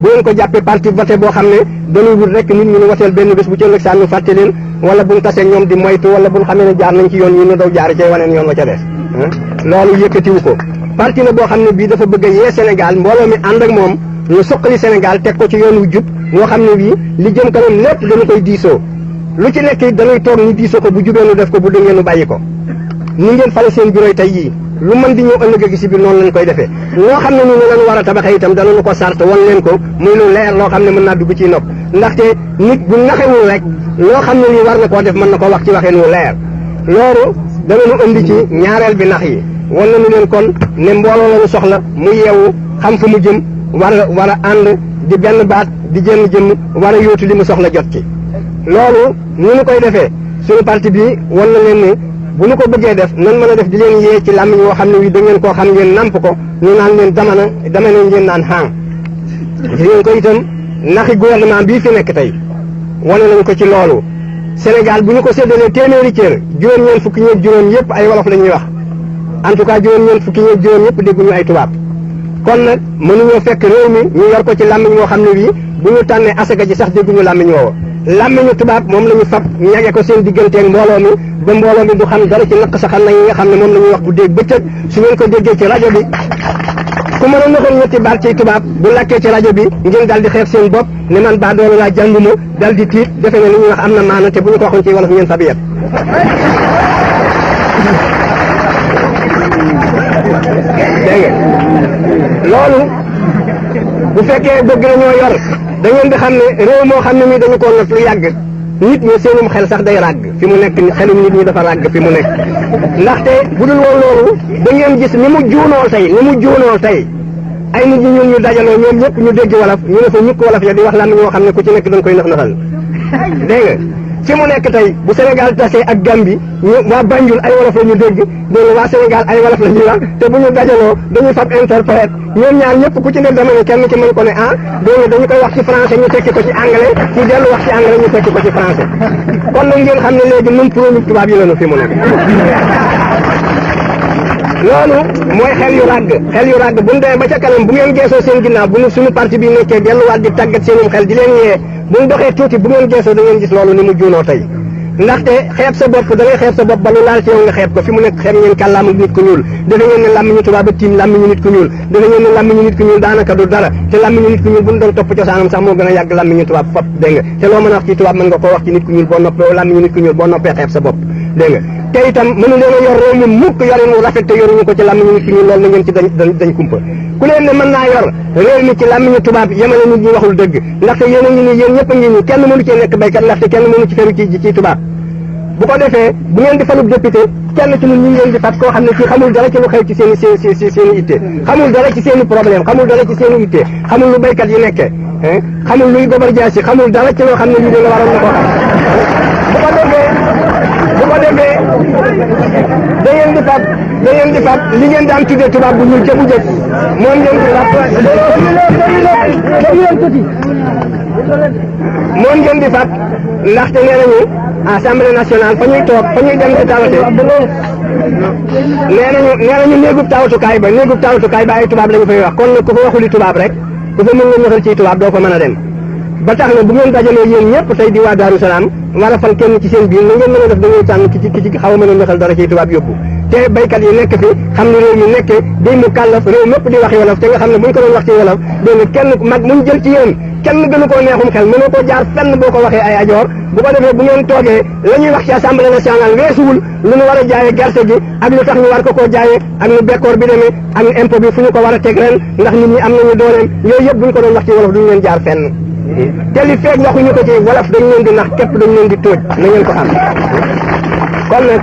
bu ngeen ko jàppee parti voté boo xam ne dañuy wut rek nit ñi ñu woteel benn bés bu ci ëllëg saa ñu fàtte leen wala buñ tasee ñoom di moytu wala buñ xamee ne jaar nañ ci yoon yi ñu daw jaar cay waneen yoon wa ca des loolu yëkkatiwu ko parti la boo xam ne bii dafa bëgg a yee Sénégal mbooloo mi ànd ak moom ñu suqali Sénégal teg ko ci yoon wu jub moo xam ne bii li jëm kanam lépp dañu koy diisoo lu ci nekk dañuy toog ñu diisoo ko bu jubee nu def ko bu dëngee nu bàyyi ko ni ngeen fale seen bureau tey yii lu mën di ñëw ëllëg gi si biir noonu lañ koy defee loo xam ne ni lañu war a tabaxee itam danañu ko sart won leen ko muy lu leer loo xam ne mën naa dugg ci nopp ndaxte nit bu naxewul rek loo xam ne nii war na koo def mën na ko wax ci waxeen wu leer loolu danañu indi ci ñaareel bi nax yi wan nañu leen kon ne mbooloo lañu soxla mu yeewu xam fu mu jëm war a ànd di benn baat di jënn jëmm war a yóotu li mu soxla jot ci loolu ni ñu koy defee suñu parti bi wan na leen ne bu ñu ko bëggee def nan mën a def di leen yee ci làmmiñ woo xam ne wi da ngeen koo xam ngeen namp ko ñu naan leen dama ne ngeen naan xaang di ngeen ko itam naxi gouvernement bii fi nekk tey wane nañ ko ci loolu Sénégal bu ñu ko séddalee téeméeri cër juróom-ñeent fukki ñeeg juróom yëpp ay wolof la ñuy wax en tout cas juróom-ñeent fukki ñeeg juróom yëpp dégguñu ay tubaab kon nag mënuñoo fekk réew mi ñu yor ko ci làmmiñ woo xam ne bii bu ñu tànnee asaka ji sax dégguñu làmmiñ woowa làmmiñu tubaab moom la ñu fab ñage ko seen digganteeg mbooloo mi ba mbooloo mi du xam dara ci naq saxal na yi nga xam ne moom la ñuy wax bu dégg bëccëg su ngeen ko déggee ci rajo bi ku mën a naxoon ñetti baat ci tubaab bu lakkee ci rajo bi ngeen dal di xeeb seen bopp ne man baa doolu laa jànguma dal di tiit defe ne li ñuy wax am na maana te bu ñu ko waxoon ci wolof ngeen fab yet dégg nga loolu bu fekkee bëgg nañoo yor da ngeen di xam ne réew moo xam ne mii dañu ko not lu yàgg nit ñi seenum xel sax day ràgg fi mu nekk xelum nit ñi dafa ràgg fi mu nekk ndaxte bu dul woon loolu da ngeen gis ni mu juunoo tey ay nit ñi ñun ñu dajaloo ñoom ñëpp ñu dégg wolof ñu ne fa ñukk wolof ya di wax lan ñoo xam ne ku ci nekk dañ koy nax naxal dégg nga fi mu nekk tey bu Sénégal tasee ak Gambie ñu waa Banjul ay wolof la ñu dégg dégg waa Sénégal ay wolof la ñuy wax te bu ñu dajaloo dañuy fab interprète ñoom ñaar ñëpp ku ci nekk dama ne kenn ci mën ko ne dégg nga dañu koy wax ci français ñu tekki ko ci anglais ci dellu wax ci anglais ñu tekki ko ci français kon nag ngeen xam ne léegi nun produit tubaab yi lañu fi mu nekk loolu mooy xel yu ràgg bu ñu demee ba ca kanam bu ngeen geesoo seen ginnaaw bu ñu suñu parti bi nekkee delluwaat di tàggat seenum xel di leen yee bu ñu doxee tuuti bu ngeen geesoo da ngeen gis loolu ni mu juunoo tey ndaxte xeeb sa bopp da ngay xeeb sa bopp ba lu laal ci yow nga xeeb ko fi mu nekk xeeb ngeen kàllaamu nit ku ñuul defe ngeen ne làmmiñu tubaab a tiim làmmiñu nit ku ñuul defe ngeen ne làmmiñu nit ku ñuul daanaka du dara te làmmiñu nit ku ñuul bu ñu doon topp cosaanam sax moo gën a yàgg làmmiñu tubaab fop dégg nga te loo mën a wax ci tubaab mën nga koo wax ci nit ku ñuul boo noppee làmmiñu nit ku ñuul boo noppee xeeb sa bopp dégg nga te itam mënu leen a yor réew mi mukk yorin mu rafet te yoruñu ko ci làmmiñu nit ku ñuul loolu na ngeen ci dañ kumpa ku leen ne mën naa yor réew mi ci làmmiñu tubaab yemale nit ñi waxul dëgg ndaxte yéen a ngi nii yéen ñëpp a ngi nii kenn mënu cee nekk béykat ndaxte kenn mënu ci feru ci tubaab bu ko defee bu ngeen di falub député kenn ci ñun ñu ngeen di fat koo xam ne ci xamul dara ci lu xew ci seen i itte xamul dara ci seen i problème xamul dara ci seen i itte xamul lu béykat yi nekkee xamul luy gobar jaasi xamul dara ci loo xam ne lii da nga waroon na ko xam bu ko defee da ngeen di fat li ngeen daan tuddee tubaab bu ñuul ca bu jëkk moom ngeen di moom ngeen di fat ndaxte nee nañu assemblée nationale fa ñuy toog fa ñuy dem di tawate nee nañu néegub tawatukaay ba ay tubaab la ñu fay wax kon nag ku fa waxuli tubaab rek ku fa mën nga ñëxal ci tubaab doo ko mën a dem ba tax na bu ngeen dajalee yéen ñëpp tey di waa Daaru Salaam war a fal kenn ci seen biir na ngeen mën a def da ngay tànn ki ci xaw a mën a ñëxal dara ci tubaab yóbbu te béykat yi nekk fi xam ne réew mi nekke day mu kàllaf réew mépp di waxi wolof te nga xam ne bu ñu ko doon wax ci wolof dégg nga kenn mag muñ jël ci yéen kenn gënu koo neexum xel mënoo koo jaar fenn boo ko waxee ay ajoor bu ko defee bu ngeen toogee la ñuy wax ci assemblée nationale weesuwul lu ñu war a jaayee gerte gi ak lu tax ñu war ko koo jaayee ak nu bekkoor bi demee ak nu impôt bi fu ñu ko war a teg ren ndax nit ñi am nañu dooleem yooyu yëpp bu ñu ko doon wax ci wolof duñu leen jaar fenn te li feeg waxuñu ko ci wolof dañu leen di nax képp dañu leen di tóoj na ngeen ko xam kon nag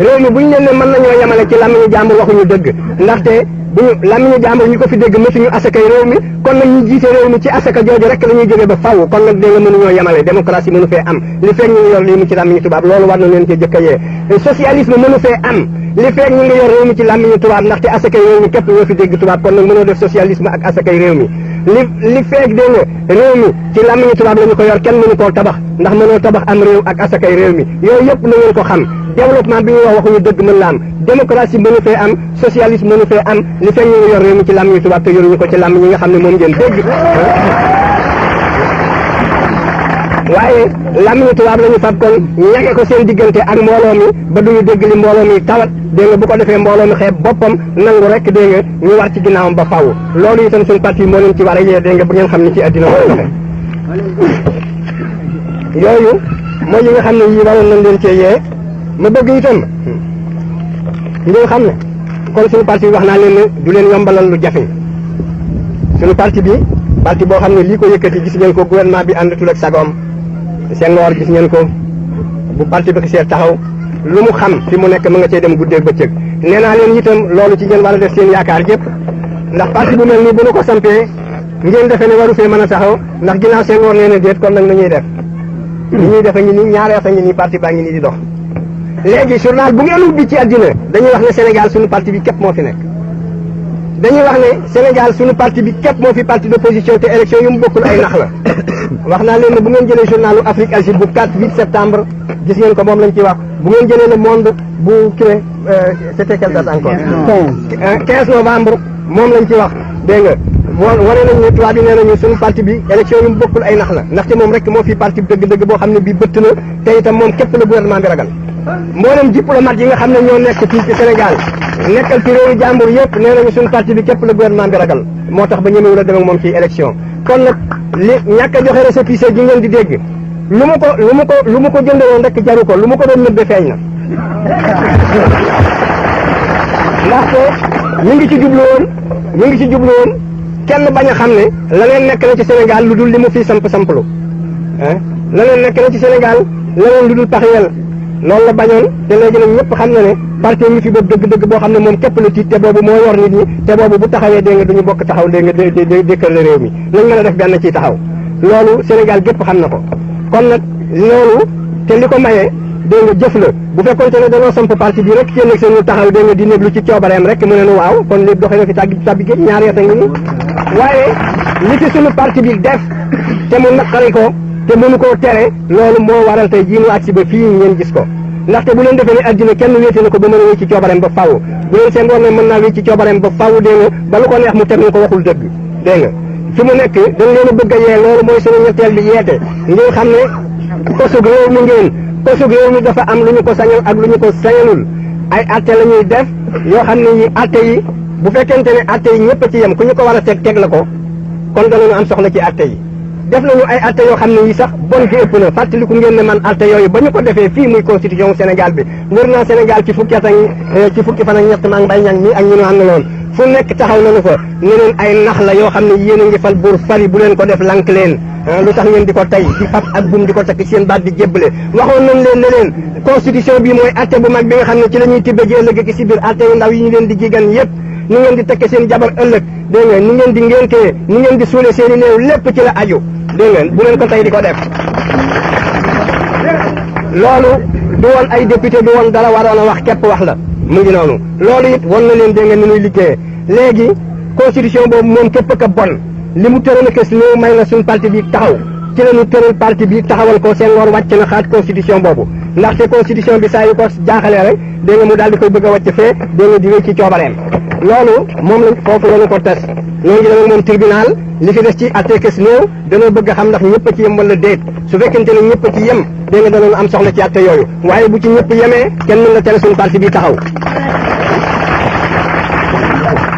réew mi bu ñu leen ne mën nañoo yemale ci làmmiñu jàmbur waxuñu dëgg ndaxte bu ñu làmmiñu jàmbur ñu ko fi dégg mësuñu asakay réew mi kon nag ñu jiite réew mi ci asaka jooju rek la ñuy jógee ba faw kon nag dégg nga mënuñoo yemale démocratie mënu fee am li feeg ñu ngi yor lii mu ci làmmiñu tubaab loolu war na leen cee jëkk a yee socialisme mënu fee am li feeg ñu ngi yor réew mi ci làmmiñu tubaab ndaxte asakay réew mi képp ñoo fi dégg tubaab kon nag mënoo def socialisme ak asakay réew mi li feeg dégg nga réew mi ci làmmiñu tubaab la ñu ko yor kenn mënu koo tabax ndax mënoo tabax am réew ak asakay réew mi yooyu yëpp na ngeen ko xam développement bi ñu wax waxuñu dëgg mën la am démocratie mënu fee am socialisme mënu fee am li feeg ñu ngi yor réew mi ci làmmiñu tubaab te yoruñu ko ci làmmiñ yi nga xam ne moom ngeen dégg waaye làmmiñu tubaab la ñu fab kon ñage ko seen diggante ak mbooloo mi ba duñu dégg li mbooloo mi tawat dégg nga bu ko defee mbooloo mi xeeb boppam nangu rek dégg nga ñu war ci ginnaawam ba faaw loolu itam suñu parti moo leen ci war a yee dégg nga bu ngeen xam ni ci addina war a doxe yooyu mooy yi nga xam ne yii waroon nañ leen cee yee ma bëgg itam ngeen xam ne kon suñu parti bi wax naa leen ne du leen yombalal lu jafe suñu parti bi parti boo xam ne lii ko yëkkati gis ngeen ko gouvernement bi àndatul ak sagoom Senghor gis ngeen ko bu parti bi xisee taxaw lu mu xam fi mu nekk mu nga cee dem guddeeg bëccëg nee naa leen itam loolu ci ngeen war a def seen yaakaar yëpp ndax parti bu mel nii bu nu ko sampee ngeen defee ne waru fee mën a taxaw ndax ginnaaw Senghor nee na déet kon nag nañuy def li ñuy defe ngi nii ñaari at a ngi nii parti baa ngi nii di dox léegi journal bu ngeen ubbi ci àddina dañuy wax ne Sénégal suñu parti bi képp moo fi nekk dañuy wax ne Sénégal suñu parti bi képp moo fi parti d'opposition te élection yu mu bokkul ay nax la wax naa leen ne bu ngeen jëlee journalu Afrique Agir bu 4-8 septembre gis ngeen ko moom lañ ciy wax bu ngeen jëlee le monde bu kii c'était quelle date encore 15 novembre moom lañ ci wax dégg nga wane nañ ne tubaab bi nee nañu suñu parti bi élection yu mu bokkul ay nax la ndaxte moom rek moo fi parti bi dëgg-dëgg boo xam ne bii bëtt na te itam moom képp la gouvernement bi ragal mboolem diplomate yi nga xam ne ñoo nekk fii ci Sénégal nekkal ci réewu jàmbur yëpp nee nañu suñu parti bi képp la gouvernement bi ragal moo tax ba ñemewul a dem ak moom ci élection kon nag li ñàkk a joxe récépissé gi ngeen di dégg lu mu ko jënde woon rek jaru ko lu mu ko doon nëbbe feeñ na ndaxte ñu ngi ci jublu woon kenn bañ a xam ne la leen nekk na ci Sénégal lu dul li mu fii samplu la leen nekk na ci Sénégal la leen lu dul taxiyel loolu la bañoon te léegi nag ñëpp xam na ne parti mi fi boobu dëgg-dëgg boo xam ne moom képp la tiit te boobu moo yor nit ñi te boobu bu taxawee dégg nga duñu bokk taxaw dégg nga dékkal la réew mi nañ mën a def benn ciy taxaw loolu Sénégal gépp xam na ko kon nag loolu te li ko mayee dégg nga jëf la bu fekkoonte ne dañoo samp parti bi rek kenn seen taxaw dégg nga di néglu ci coobareem rek mu ne nu waaw kon léegi doxee na fi tàbbi géej ñaari at a ngi nii waaye li ci suñu parti bi def te mu naqari ko te mënu koo tere loolu moo waral tey jii mu agsi ba fii ngeen gis ko ndaxte bu leen defee ne addina kenn wéete na ko ba mën a wéy ci coobareem ba faaw bu leen seen war ne mën naa wéy ci coobareem ba faaw dégg nga ba lu ko neex mu teg ñu ko waxul dëgg dégg nga fi mu nekk dañ leen a bëgg a yee loolu mooy suñu ñetteel bi yeete ngeen xam ne kosug réew mi kosug réew mi dafa am lu ñu ko sañal ak lu ñu ko sañalul ay atte la ñuy def yoo xam ne yi atte yi bu fekkente ne atte yi ñëpp ci yem ku ñu ko war a teg la ko kon danañu am soxla ci atte yi def nañu ay atte yoo xam ne yi sax bon gi ëpp na fàttaliku ngeen ne man atte yooyu ba ñu ko defee fii muy constitution Sénégal bi wër naa Sénégal ci fukki at ak ci fukki fan ak ñett maa ngi bay ñang mi ak ñu nu àndaloon fu nekk taxaw nañu fa ne leen ay nax la yoo xam ne yéen a ngi fal buur fari bu leen ko def lank leen lu tax ngeen di ko tey di fab ak buum di ko takk seen baat di jébbale waxoon nañ leen ne leen constitution bi mooy atte bu mag bi nga xam ne ci la ñuy tibbe ji ëllëg ak si biir atte yu ndaw yi ñu leen di jigan yépp ni ngeen di tekke seen jabar ëllëg dégg nga ni ngeen di ngéntee ni ngeen di suule seen i néew lépp ci la aju dégg nga bu leen ko tey di ko def loolu du woon ay député du woon dara waroon a wax képp wax la mu ngi noonu loolu it won na leen dégg nga ni muy liggéeyee léegi constitution boobu moom képp ka bon li mu tëral kës néew may na suñ parti bi taxaw ci la ñu tëral parti bi taxawal ko seen war wàcc na xaat constitution boobu ndaxte constitution bi saa yu ko jaaxalee rek dégg nga mu daal di koy bëgg a wàcc fee dégg nga di wéy ci coobareem loolu moom lañ foofu la ñu ko tes ñoo ngi dem moom tribunal li fi des ci atte kës néew danoo bëgg a xam ndax ñëpp a ci yem wala déet su fekkente ne ñëpp a ci yem dégg nga danoon am soxla ci atte yooyu waaye bu ci ñëpp yemee kenn mën na tere suñu parti bi taxaw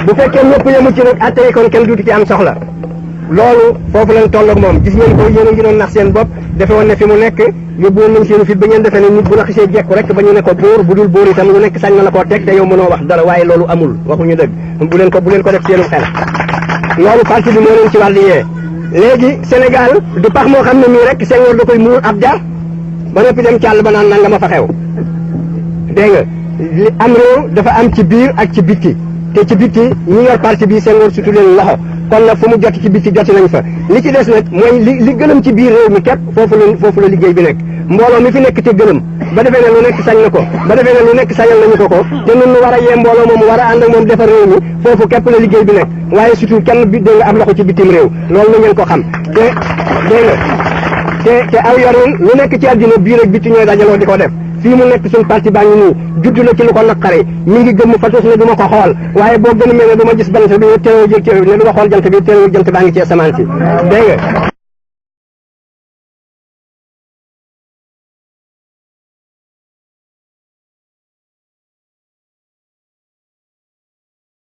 bu fekkee ñëpp yemu ci nag atte yi kon kenn duuti ci am soxla loolu foofu lañ toll ak moom gis ngeen ko yéen a ngi doon nax seen bopp defe woon ne fi mu nekk yóbbu woon nañ seenu fit ba ngeen defee ne nit bu la xisee jekku rek ba ñu ne ko bóor bu dul bóor itam lu nekk sañ na la koo teg te yow mënoo wax dara waaye loolu amul waxuñu dëgg bu leen ko def seenu xel loolu parti bi moo leen ci wàll yee léegi Sénégal du pax moo xam ne mii rek Senghor da koy muur ab jar ba noppi dem càll ba naan nanga ma fa xew dégg nga li am réew dafa am ci biir ak ci bitti te ci bitti ñi yor parti bi Senghor sutu leen loxo kon nag fu mu jot ci bitti joti nañ fa li ci des nag mooy li gëlëm ci biir réew mi képp foofu la liggéey bi nekk mbooloo mi fi nekk te gëlëm ba defee ne lu nekk sañ na ko ba defee ne lu nekk sañal nañu ko te nun nu war a yee mbooloo moom war a ànd ak moom defar réew mi foofu képp la liggéey bi nekk waaye surtout kenn bi dégg nga am loxo ci bitim réew loolu na ngeen ko xam te dégg nga te aw yorin lu nekk ci àddina biir ak bitti ñooy dajaloo di ko def fii mu nekk suñu parti baa ngi nii juddu na ci lu ko naqari mi ngi gëmm fatos ne du ma ko xool waaye boo gën a mel ne du ma gis bant bi teewoo jël ne du ma xool jant bi teewoo jant baa ngi ci asamaan si dégg nga